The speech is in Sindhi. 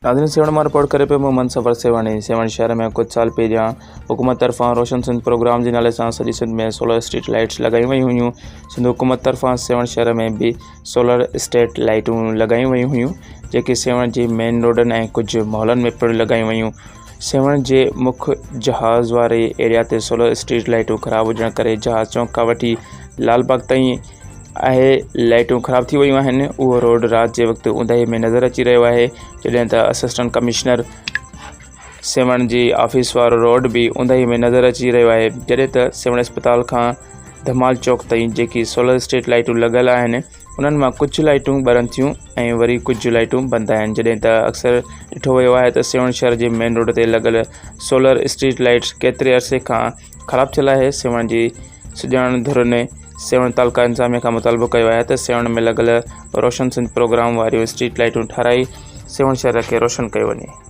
ناظرين سيوهڻ مان رپورٽ ڪري پيو محمد سفر سيوهاڻي سيوهڻ شهر ۾ ڪجهه سال پهريان حڪومت طرفان روشن سنڌ پروگرام جي نالي سان سڄي سنڌ ۾ سولر اسٽريٽ لائيٽس لڳايون ويون هيون سنڌ حڪومت طرفان سيوهڻ شهر ۾ به سولر اسٽريٽ لائيٽون لڳايون ويون هيون جيڪي سيوهڻ جي مين روڊن ۽ ڪجهه محلن ۾ پڻ لڳايون ويون سيوهڻ جي مک جهاز واري ايريا تي سولر اسٽريٽ لائيٽون خراب هجڻ ڪري جهاز چونڪ کان وٺي لال باغ تائين اهي لائيٽون خراب ٿي ويون آهن اهو روڊ رات جي وقت اونداهي ۾ نظر اچي رهيو آهي جڏهن ته اسسٽنٽ ڪمشنر سيوهڻ جي آفيس وارو روڊ به اونداهي ۾ نظر اچي رهيو آهي جڏهن ته سيوهڻ اسپتال کان ڌمال چوڪ تائين جيڪي سولر اسٽريٽ لائيٽون لڳل آهن انهن مان ڪجهه لائيٽون ٻرن ٿيون ۽ وري ڪجهه لائيٽون بند آهن جڏهن ته اڪثر ڏٺو ويو آهي ته سيوهڻ شهر جي مين روڊ تي لڳل سولر اسٽريٽ لائيٽس ڪيتري عرصي کان خراب ٿيل آهي سيوهڻ جي سڄاڻ ڌرين سيوهڻ تعلقه انتظاميه کان مطالبو ڪيو آهي ته سيوهڻ ۾ لڳل روشن سنڌ پروگرام واريون اسٽريٽ لائيٽون ٺهرائي سيوهڻ شهر کي روشن ڪيو وڃي.